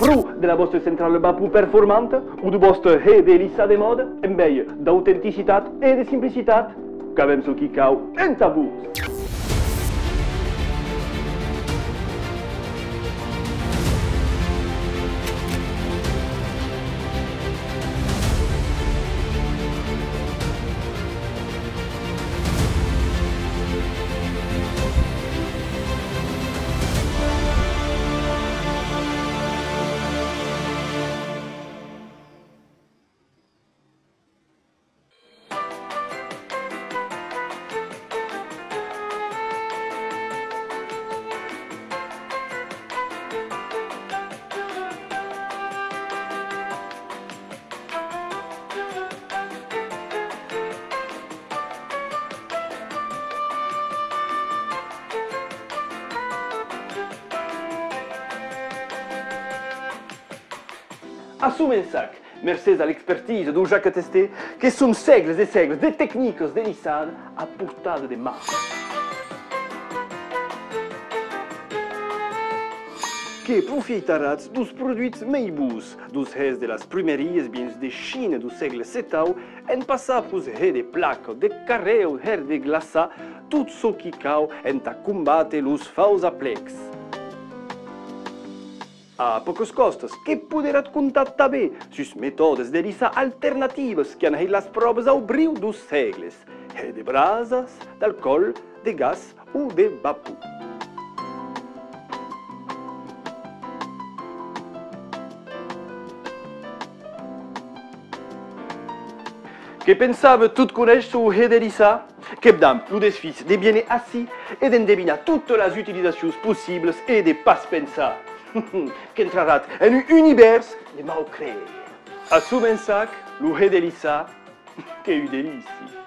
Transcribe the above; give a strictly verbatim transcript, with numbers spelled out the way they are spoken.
Pro de la vòsta centrala vapor performanta o de vòste hè de lissar de mòda? Enveja d'autenticitat e de simplicitat, qu'avèm çò qui cau entà vos! A Somensac, mercés a l'expertisa deu Jacques Tester, que son sègles e sègles de tecnicas de lissada a portada de man. Que profieitaràtz deus produits mei bons, deus hès de las prumerias viens de China deu sègle setau, en passar peus hè de placa, de carrèu, hèr de glaçar, tot çò qui cau entà combàter los faus aplecs. A pòcas còstas, que poderatz comptar tanben sus metòdes de lissar alternativas qui an hèit las pròvas au briu deus sègles, hè de brasas, d'alcòl, de gas o de vapor. Que pensava tot conéisher au hè de lissar? Que'vs dam lo desfís de viéner ací e d'endevinar totas las utilizacions possiblas e de pas pensar qu'entraratz en un univèrs de mau crèire. A Somensac, lo hè de lissar, qu'ei un delici.